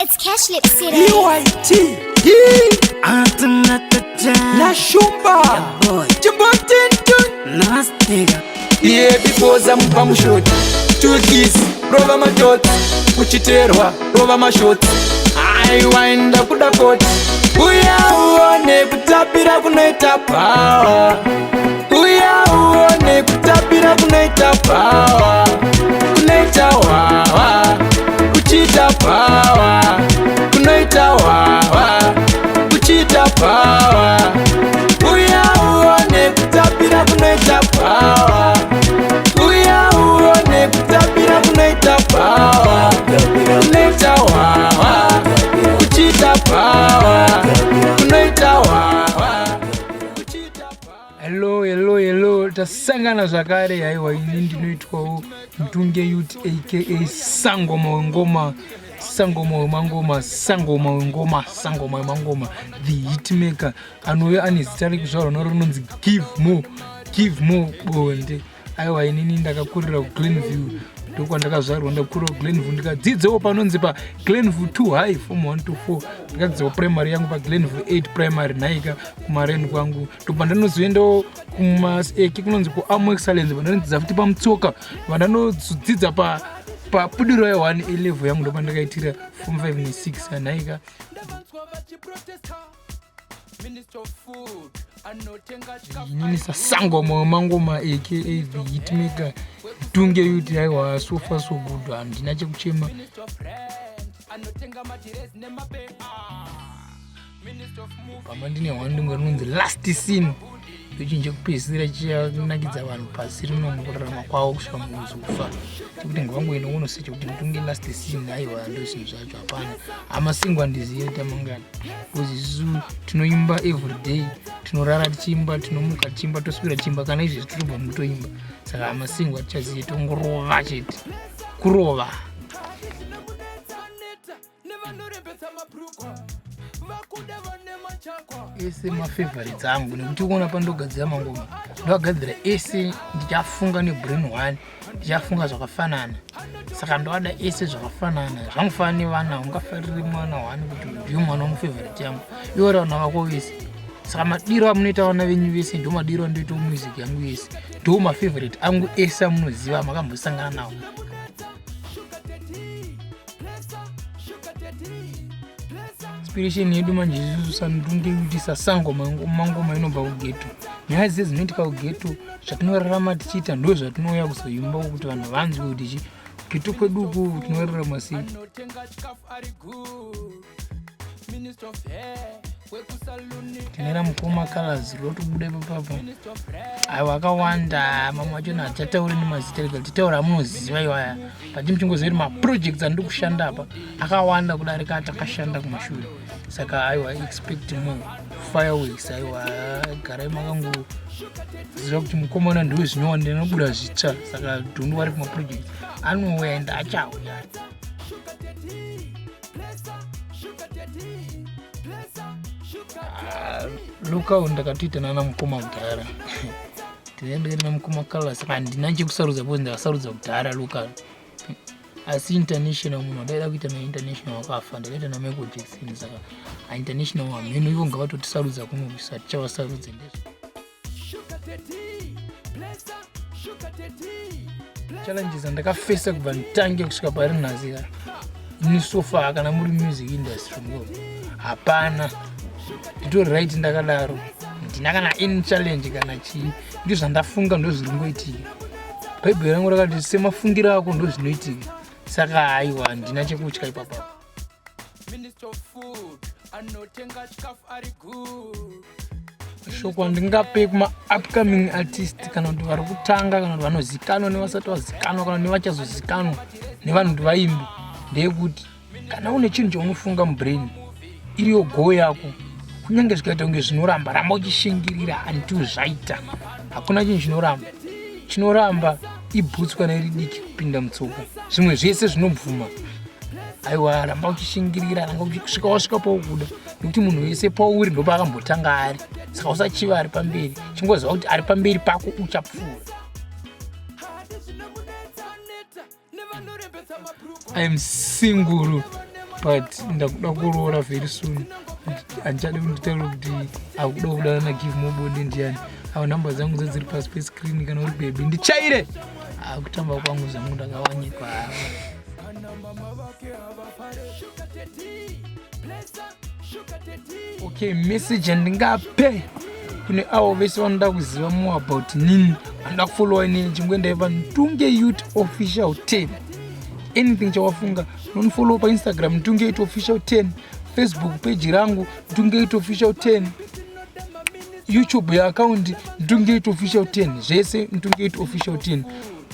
It's Cash Lip City. EYT Nashumba Chimbotintun. Iye bifoza mupa mushoti. Two kiss rova madoti. Uchiterwa rova mashoti. Aiwa enda kuda koti. Uya uone kutapira kunoita power. Uya uone kutapira kunoita power. Kunoita wawa. Kuchita power. Kunoita wawa. Kuchita power. Uya uone kutapira kunoita power. Uya uone kutapira kunoita power. Kunoita wawa. Kuchita power. Kunoita wawa. Kuchita power. Hello, hello, hello, tasangana zvakare. Haiwa, ini ndinoitwawo Ndunge Youth, aka Sangoma wengoma, Sangoma wemangoma, Sangoma wengoma, Sangoma wemangoma, the hitmaker anouya ane zita rekuzvarwa naro rinonzi Give More, Give More Bonde. Aiwa, inini ndakakurira kuGlenview, ndokwandakazvarwa. Ndakurira kuGlenview, ndikadzidzawo panonzi paGlenview 2 High, form 1 to 4. Ndikadzidzawo primary yangu paGlenview 8 Primary. Nhaika, kumareni kwangu ndobva ndanozoendawo kumaseki kunonzi kuAmo Excellence, vandanodzidza futi pamutsoka, vandanodzidza pa pabudiro ye1 A level yangu, ndopandakaitira form 5 ne6. Nhaika. Inini saSangoma wemangoma, aka the hitmaker Tunge Youth, aiwa, so far so good, handina chekuchema. Pamba ndine hwandingo rinonzi Last Scene, ndochinhu chekupedzisira chiyanakidza vanhu pasi rino mukurarama kwavo kusvika mukuzofa, chekuti ngavangoenda kunosecha kuti Ndunge Last Scene. Aiwa, ndo zvinhu zvacho. Hapana amasingo handizive tamangani, because isusu tinoimba everyday, tinorara tichiimba, tinomuka tichiimba, toswera tichiimba. Kana izvezvi totobva mukutoimba, saka amasingo hatichazive, tongorova chete, kurova. Nevanorembetsa mabrukwa vakuda vane machakwa. Ese mafavorites angu, nekuti kuona pandogadzira mangoma, ndogadzira ese ndichafunga nebrain one, ndichafunga zvakafanana, saka ndoada ese zvakafanana. Zvangofanana nevana, ungafariri mwana one kuti ndiyo mwana wamufavorite yangu, iwe vana vako vese. Saka madiro amunoita vana venyu vese ndo madiro andoita music yangu yese, ndo mafavorite angu ese amunoziva makambosangana nawo. Inspiration yedu manje isusu saNdunge kuti sasango mangoma inobva kughetto. Nyaya dzese dzinoitika kughetto, zvatinorarama tichiita, ndo zvatinouya kuzoimba kuti vanhu vanzwe kuti chi ghetto kwedu uku tinorarama sei. Anotenga chikafu ari good. Minister of Hair wekusaluni. Tinera mukoma Colors rotobuda ipapapa. Aiwa, akawanda mamwe achona hatichatauri nemazita, rega titaura amunoziva iwaya, but muchingoziva kuti maprojects andiri kushanda apa akawanda kudarika atakashanda kumashure. Saka aiwa, expect more fireworks. Aiwa, garai makangoziva kuti mukomana ndiwe zvinyowani, ndinobuda zvitsva, saka don't worry, kumaprojects anouya ende achauya. Ah, local ndakatoita nana mukoma kudhara, ndinenge namukoma Kala, saka handina chekusarudza because ndakasarudza kudhara local. Asi international, munhu wadaida kuita nainternational wakafa, ndakaita naMichael Jackson, saka international hameno, ivo ngavatotisarudza kuno kuisa tichavasarudze ndezvo. Challenges andakafesa kubva nditange kusvika pari nhasi ka, ini so far kana muri music industry ngo hapana, nditori right ndakadaro, ndina kana any challenge kana chii. Ndo zvandafunga, ndo zviri ngoitika. Bhaibheri rangu rakati semafungiro ako ndo zvinoitika, saka haiwa, handina chekutya ipapapa. Minister of Food anotenga chikafu ari good. Shoko handingape kuma-upcoming artist kana kuti vari kutanga kana kuti vanozikanwa nevasati vazikanwa kana nevachazozikanwa nevanhu kuti vaimbe, ndeyekuti kana une chinhu chaunofunga mubrain, iriyo goal yako, kunyange zvikaita kunge zvinoramba, ramba uchishingirira until zvaita. Hakuna chinhu chinoramba. Chinoramba ibhutsu kana iri diki kupinda mutsoka, zvimwe zvese zvinobvuma. Aiwa, ramba uchishingirira, ranga kusvika wasvika paukuda, nekuti munhu wese pauri ndopaakambotanga ari, saka usachiva ari pamberi, chingoziva kuti ari pamberi pako uchapfuura. Zvinomunetsa neta nevanorembetsa mabrukwa. I'm single. But ndakuda kuroora very soon. Handichadi kunditaura kuti akuda kudana naGive More Bonde ndiani. Avo nhamba dzangu dzedziri pasi pescreen. Kana uri baby, ndichaire akutamba kwangu zvangu ndakawanyikwa. Kana mama vake havafare. Sugar daddy, blesser, sugar daddy. Okay, message yandingape kune avo vese vanoda kuziva more about nini, vanoda kufollowa inini, chingoendai paNdunge Youth Official 10. Anything chawafunga, unonifollow paInstagram, Ndunge Youth Official 10, Facebook page rangu, Ndunge Youth Official 10, YouTube yeaccount, Ndunge Youth Official 10, zvese Ndunge Youth Official 10.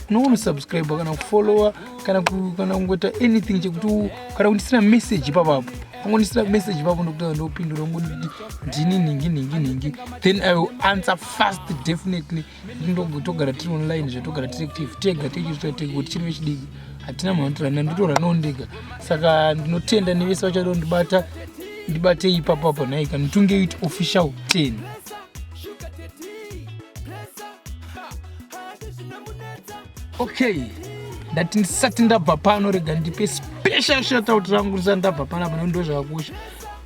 Unonosubscribe kana kufollowa kana kungoita anything chekuti kana kundisina message ipapapo, ungondisina message ipapo, ndokuti ndopindura. Ungonditi ndini nhingi nhingi nhingi, then I will answer fast, definitely. Togara tiri online, zvatogara tiri active tega, tichiita tega kuti chiri vechidiki, hatina munhu anotorana, nditoranawo ndega. Saka ndinotenda nevese vachada kundibata, ndibatei ipapapo nhaika, Ndunge Youth Official 10. Sugar daddy, blesser, ha, hadi zvinomunetsa. Okay, ndati ndisati ndabva pano, rega ndipe special shoutout rangu ndisati ndabva panapa, nekuti ndo zvakakosha.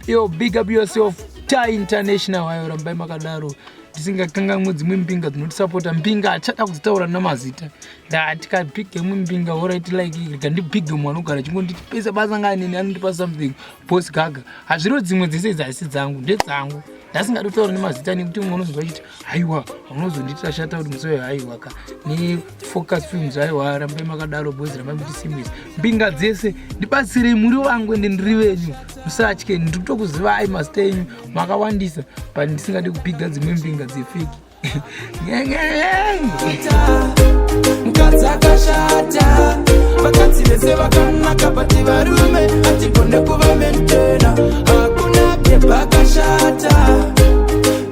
Yo, big up yourself, Ta International. Ayo, rambai makadaro. Ndisingakangamwe dzimwe mbinga dzinotisapota, mbinga hachada kudzitaura namazita. Ndati kabhige imwe mbinga, alright, like rega ndibhige mumwe anogara chingonditi pese basa nganini, anondipa something, Boss Gaga. Hazviro dzimwe dzese idzi hasi dzangu, ndedzangu. Ndasingadi kutaura nemazita nekuti umwe unozonzwa achiti haiwa, unozondiitira shoutout musi wayo. Haiwa ka, neFocus Films, haiwa, rambai makadaro boys, rambai mutisimwisa. Mbinga dzese, ndibatsirei, muri vangu ende ndiri venyu, musatye, ndiri kutokuzivai mazita enyu, makawandisa, but ndisingadi kubhiga dzimwe mbinga dzefake. Mukadzi akashata, vakadzi vese vakanaka, but varume hatigone kuvamaintaina. Hakuna babe akashata,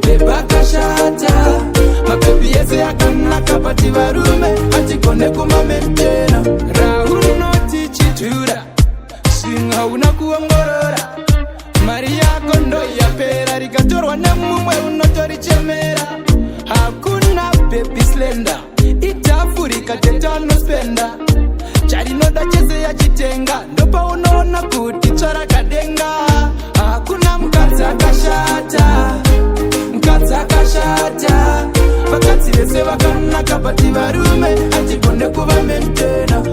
babe akashata. Mababy ese akanaka, but varume hatigone kumamaintaina. Raunoti chidhura, zvinhu hauna kuongorora, mari yako ndoyapera, rikatorwa nemumwe unotorichemera. Hakuna baby slender, itafurika tete anospenda charinoda chese yachitenga, ndopaunoona kuti tsvarakadenga. Hakuna mukadzi akashata, mukadzi akashata. Vakadzi vese vakanaka, but varume hatigone kuvamaintaina.